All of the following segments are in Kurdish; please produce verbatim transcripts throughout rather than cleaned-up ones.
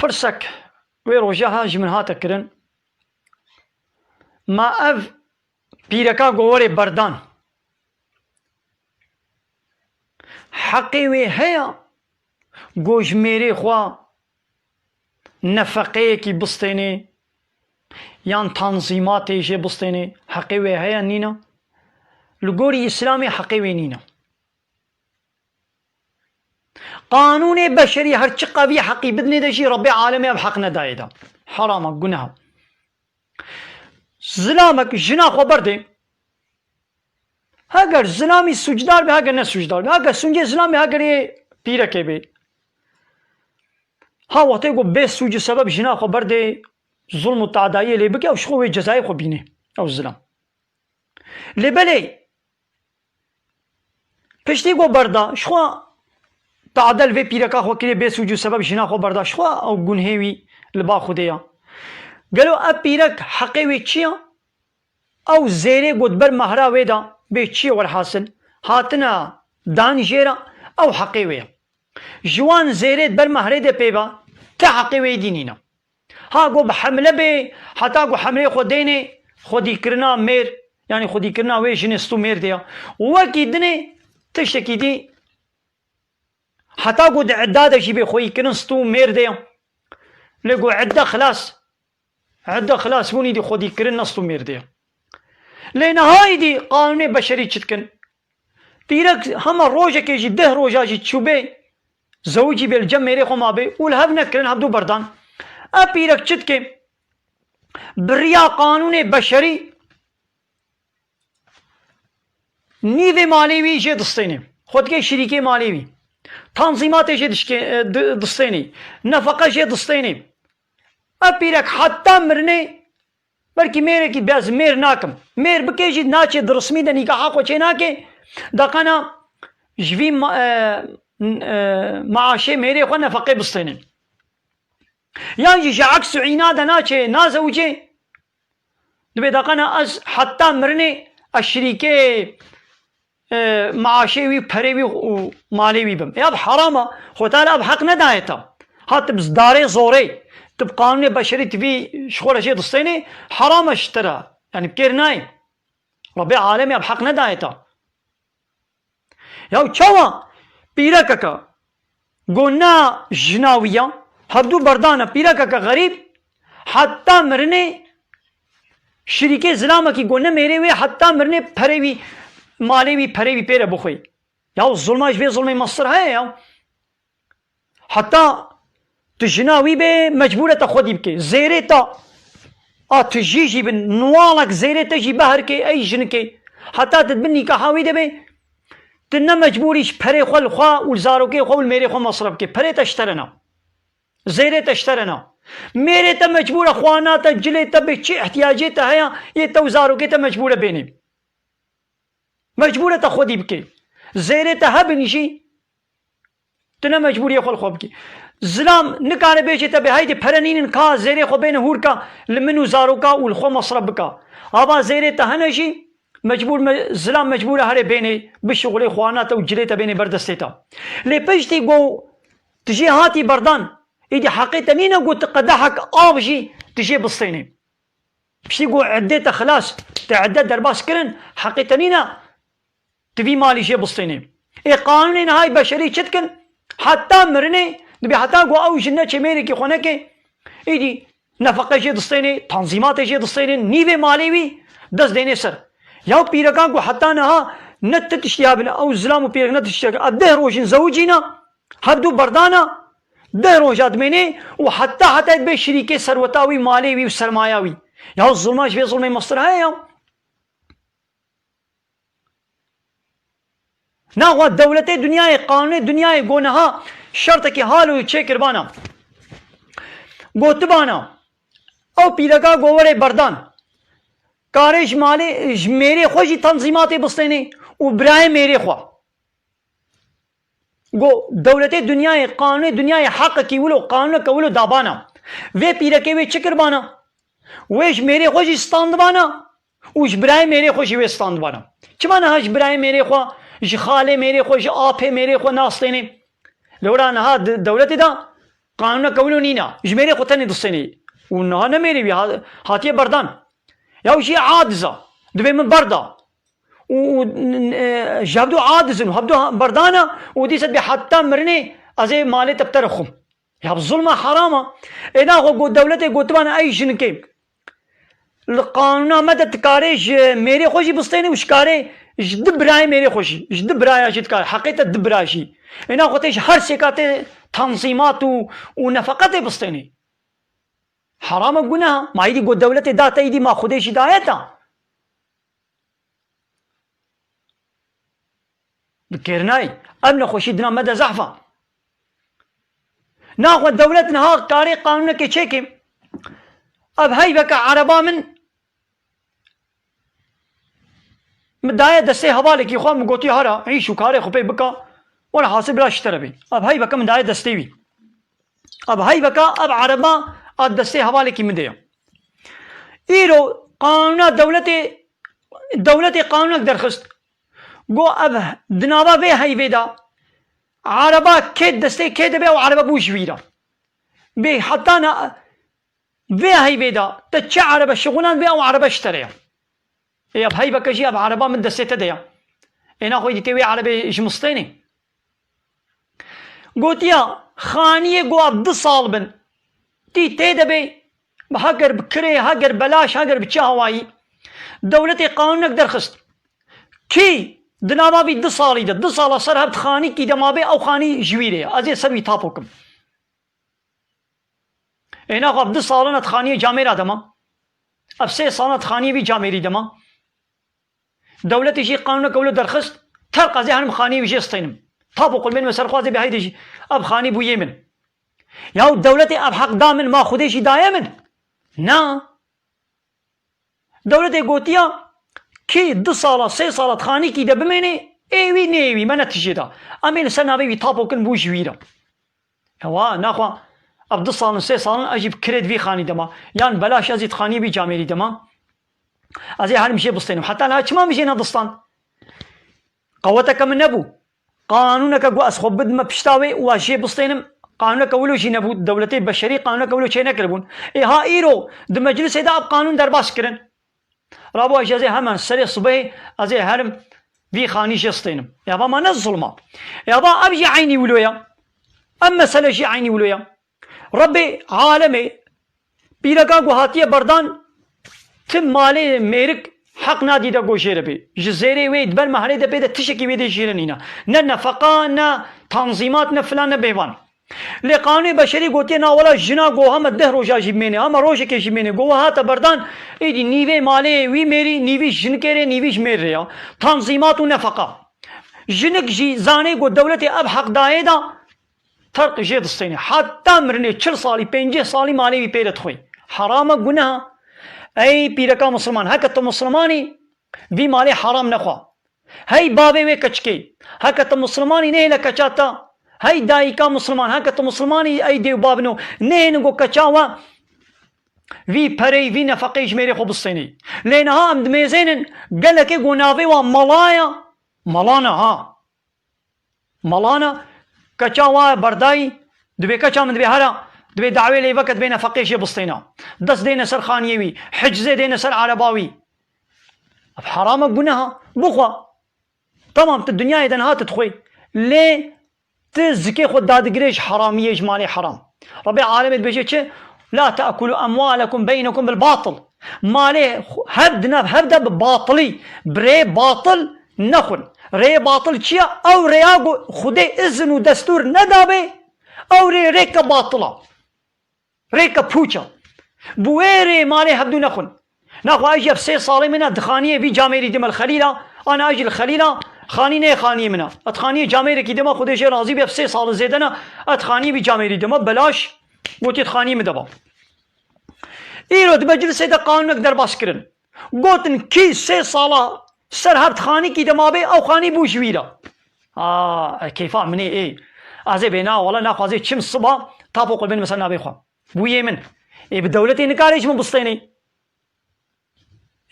Pirsek wê roja ha ji min hate kirin. Ma ev pîreka ku werê berdan, heqê wê heye ku ji mêrê xwe nefeqeyekî bistênê yan tanzîmatê jê bistênê? Heqê wê heye, nîne? Li gorî Îslamê heqê wê nîne. Qanûnê beşerî her çi qevî heqî bidinê de jî Rebbê alemê ev heq nedayê de. Herama, guneha. Zilamek jina xwe berdê. Heger zilamî sûcdar be, heger ne sûcdar be. Heger sûcê zilamê, heger ê pîrekê be. Ha wextê ku bê sûc û sebeb jina xwe berdê, zulm û tadayiyê lê bike, ew ji xwe wê cezayê xwe bînê. Ew zilam. Lê belê, piştî ku berda, ji xwe tade li vê pîreka xwe kirê, bê sûc û sebeb jina xwe berda, ji xwe ew gunhê wî li ba Xwedê ya. Gelo ev pîrek heqê wê çi ya? Ew zêrê ku di ber mehra wê de bê çi ye werhasil? Hatina dan jê re, ew heqê wê ye. Ji wan zêrê di ber mehrê de pê ba, ti heqê wê dî nîne. Ha ku bi hemle bê, heta ku hemlê xwe dênê, xwedîkirina mêr, yanî xwedîkirina wê jinê stû mêr de ya. Wekî dinê tiştekî dî, heta ku di idda de jî bê xweyîkirin stû mêr de ya. Lê ku idda xilas, idda xilas bûn, îdî xwedîkirin ne stû mêr de ya. Lê niha îdî qanûnê beşerî çi dikin? Pîrek hema rojekê jî, deh roja jî çûbê, zewicî bê, li cem mêrê xwe mabê û li hev nekirin, hevdû berdan. Ev pîrek çi dike? Bi riya qanûnê beşerî nîvê malê wî jê distênê. Xwe dike şirîkê malê wî. Tanzîmatê jê dişkê-, e, di-, distênê. Nefeqe jê distênê. Ev pîrek heta mirinê Belkî mêrekî be, ez mêr nakim. Mêr bike jî naçê, di rismî de nîkaha xwe çê nake. Deqena ji vî ma-, e, e, maaşê mêrê xwe nefeqê bistêne. Yan jî ji aks û îna de naçê, nazewicê. Dibê deqena ez heta mirinê ez şirîkê e, maaşê wî, perê wî û malê wî bim. Ya bi herama, Xwe Teala bi heq nedaye te. Ha tu bi darê zorê, tu bi qanûnê beşerî tu vî ji xwe re jê distênê, herama ji te re. Yanî bi kêr nayê. Rebbê alemê bi heq nedaye te. Ya çawa pîrekeke Go na jina wî ya, hevdû berdane pîrekeke xerîb, heta mirinê şirîkê zilamekî go ne mêrê wê, heta mirinê perê wî, malê wî, perê wî pê re bixwê. Ya zulma ji vê zulmê mestir heye ya. Heta tu jina wî bê, mecbûr e te xwedî bikê. Zêrê te a tu jî jî bin, nuwalek zêrê te jî beherkê, ey jinikê. Heta tu di bin nîkaha wî de bê, tu ne mecbûrî ji perê xwe li xwe û li zarokê xwe û li mêrê xwe mesref bikê. Perê te ji te re na. Zêrê te ji te re na. Mêrê te mecbûr e xwarina te, cilê te bê, çi ihtiyacê te heye, yê te û zarokê te mecbûr e bênê. Mecbûr e te xwedî bikê. Zêrê te hebin jî, tu ne mecbûriyê xwe li xwe bikî. Zilam nikare bêjê te bê, heydê pere nînin ka zêrê xwe bêne hûrka li min û zaroka û li xwe mesref bika. Ava zêrê te hene jî, mecbûr me, zilam mecbûr e here bênê, bişixulê xwarina te û cilê te bênê ber destê te. Lê piştî ku tu jê hatî berdan, êdî heqê te nîne ku tu qedehek av jî tu jê bistênê. Piştî ku eddê te xilas, te edde derbas kirin, heqê te nîne tu vî malî jê bistênê. Ê qanûnê nihayî beşerî çi dikin? Heta mirinê, dibê heta ku ew jin neçê mêrekî xwe neke, êdî nefeqe jê distênê, tanzîmatê jê distênê, nîvê malê wî dest dênê ser. Ya pîrekan ku heta niha ne ti tiştî hebin, ew zilam û pîrek ne tiştî hebin, ev deh rojin zewicîna, hevdû berdana, deh roja dimênê û heta heta bê şirîkê serweta wî, malê wî û sermaya wî. Ya zulma ji vê zulmê mestir heye ya. Naxwe dewletê dinyayê, qanûnê dinyayê go niha şertekî hal û çêkiribana. Gotibana, ew pîreka go werê berdan. Karê ji malê, ji mêrê xwe jî tanzîmatê bistênê û birayê mêrê xwe. Go dewletê dinyayê, qanûnê dinyayê heqekî wilo, qanûneke wilo dabana. Vê pîrekê wê çi kiribana? Wê ji mêrê xwe jî standibana û ji birayê mêrê xwe jî wê standibana. Çima niha ji birayê mêrê xwe, ji xalê mêrê xwe, ji apê mêrê xwe nastênê? Lewra niha di dewletê de Qanûneke wilo nîne. Ji mêrê xwe tenê distênê. Û niha ne mêrê wî ha-, hatiye berdan. Ya û jî adiz e. Divê min berda. Û, û, e, ji hevdu adiz in û hevdu ha-, berdan e û dîsa dibê heta mirinê ez ê malê te bi te re xwim. Ya bi zulma herama. Ê naxwe got dewletê gotiban ey jinikê. Li qanûna me de dikarê ji mêrê xwe jî bistênê û ji karê ji du birayê mêrê xwe jî, ji du biraya jî dikarê, heqê te du bira jî. Ê naxwe tê ji her sêka tê tanzîmat û, û nefeqetê bistênê. Heram e, guneh e. Ma îdî got dewletê da te, îdî ma Xwedê jî daye te. Bi kêrnayî. Ev nexweşî dina me de zehf e. Naxwe dewlet niha karê qanûnekê çêkê. Ev heyveke ereba min, min daye destê hevalekî xwe, min gotiye hera, îş û karê xwe pê bika, were hasil bila ji te re bê. Ev heyveke min daye destê wî. Ev heyveke, ev ereba a destê hevalekî min de ye. Îro qanûna dewletê, dewletê qanûnek derxist. Got ev di nava vê heyvê de ereba kê destê kê de be, ew erebe bû ji wî re. Bê heta na vê heyvê de te çi erebe şixulan be, ew erebe ji te re ye. Ê ev heyveke jî ev ereba min destê te de ye. Ê naxwe dî tê wê erebê ji min stênê. Gotiya, xaniyê go ev du sal bin. Tî tê de bê, heger bi kirê, heger belaş, heger bi çi hawayî. Dewletê qanûnek derxist. Kî di nava vî du salî de, du sala ser hev di xanîkî de mabe, ew xanî ji wî re ye. Ez ê ser wî tapo kim. Ê naxwe ev du salin ev di xaniyê camêra de ma. Ev sê salin ev di xaniyê vî camêrî de ma. Dewletê jî qanûneke wilo derxist, terq ez ê herim xaniyê wî jê steynim. Tapo qulbên me ser xwe ez ê bê heydê jî. Ev xanî bû yê min. Yaw dewletê ev heq da min, ma Xwedê jî daye min? Na. Dewletê gotiya, kî du sala, sê sala di xanîkî de bimênê, ê wî nê wî, me ne tijê da. Em ê li ser navê wî tapo kin bû ji wî re. Ewa, naxwe, ev du salin, sê salin ez jî bi kirê di vî xanî de ma. Yan belaş ez jî di xaniyê vî camêrî de ma. Ez ê herim jê bistênim. Heta niha çima min jê nedistan? Qeweteke min nebû. Qanûneke got ez xwe bidime pişta wê û ez jê bistênim. Qanûneke wilo jî nebû. Dewletê beşerî qanûneke wilo çênekiribûn. Ê ha îro di meclisê de ev qanûn derbas kirin. Rabo ez ê hemen serê sibehê ez ê herim vî xanî jê stênim. Ya va ma ne zulma. Ya va ev jî eynî wilo ya. Ev mesele jî eynî wilo ya. Rebbê alemê pîreka ku hatiye berdan ti malê mêrik heq nadî de ku jê re bê. Ji zêrê wê di ber mehrê de pê de tiştekî wê dê jê re nîne. Ne nefeqa, ne tanzîmat, ne filan, ne bêvan. Lê qanûnê beşerî gotiye, na wela jina go heme deh roja jî bimêne, heme rojekê jî bimêne. Go we hate berdan, êdî nîvê malê wî mêrî, nîvî ji jinikê rê, nîvî ji mêr rê ya. Tanzîmat û nefeqa. Jinik jî zanê go dewletê ev heq dayê da, terq jê distêne. Heta mirinê çil salî, pêncî salî malê wî pê re dixwê. Heram e, guneh e. Ey pîreka misliman, heke tu mislimanî, vî malê heram nexwe. Hey bavê wê keçikê, heke tu mislimanî nehêle keça te. Hey dayika misliman, heke tu mislimanî, ey dê û bavino, nehêne go keça we vî perey, vî nefeqey ji mêrê xwe bistênê. Lê niha em dimêzênin, gelekê go navê wa mala ya, mala ne ha. Malana, keça wa berdayî, dibê keça min dibê hera, dibê dawê lê veke, dibê nefeqê jê bistêna. Dest dêne ser xaniyê wî, hicizê dêne ser ereba wî. Ev heram e, guneh e, bixwe. Tamam, tu dinyayê de niha tu dixwê. Lê tu zikê xwe dadigirê ji heramiyê, ji malê heram. Rebê alemê dibêje çi? La te'kulu emwalekum beynekum bil batil. Malê xu-, hev di nav hev de bi batilî, bi rê batil nexwin. Rê batil çi ye? Ew rêya ku Xwedê izin û destûr nedabe, ew rê rêke batil e. Rêke pûç e. Bi wê rê malê hevdû nexwin. Naxwe ez jî ev sê salê min e, di xaniyê vî camêrî dime li Xelîla, ana ez jî li Xelîla, xanî nê xaniyê min e. Ez xaniyê camêrekî dime, Xwedê jê razî be, ev sê sal zêde ne, ez xaniyê vî camêrî dime, belaş, gotiye di xaniyê min de ba. Îro di meclisê de qanûnek derbas kirin. Gotin kî sê sala ser hev di xanîkî de mabe, ew xanî bû ji wî re. A, keyfa min ê, ê. Ez ê bê na, wala naxwazê çim siba, tapo qulbên min ser navê xwe. Bûyê min. Ê bi dewletê nikare ji min bistênê.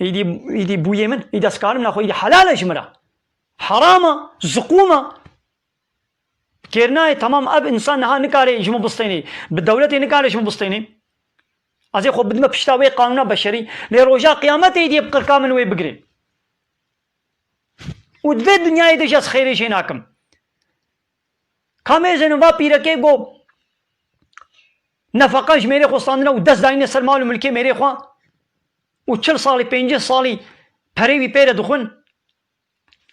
Îdî, îdî bûyê min, îdî ez karim naxwe, îdî helal e ji min re. Heram e, ziqûm e. Kêr nayê, tamam, ev însan niha nikare ji min bistênê. Bi dewletê nikare ji min bistênê. Ez ê xwe bidime pişta wê qanûna beşerî. Lê roja qiyametê êdî bi qirka min wê bigirê. Û di vê dinyayê de jî ez xêrê jê nakim. Ka mêzênin va pîrekê got, nefeqa ji mêrê xwe standine û dest dayîne ser mal û milkê mêrê xwe û çil salî, pêncî salî perê wî pê re dixwin.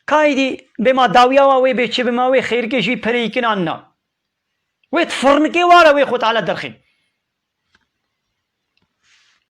Ka êdî bê ma dawiya wa wê bê çi bê ma wê xêrikê ji wî perê yî kin anna. Wê di firnikê ware wê xwe Teala derxî.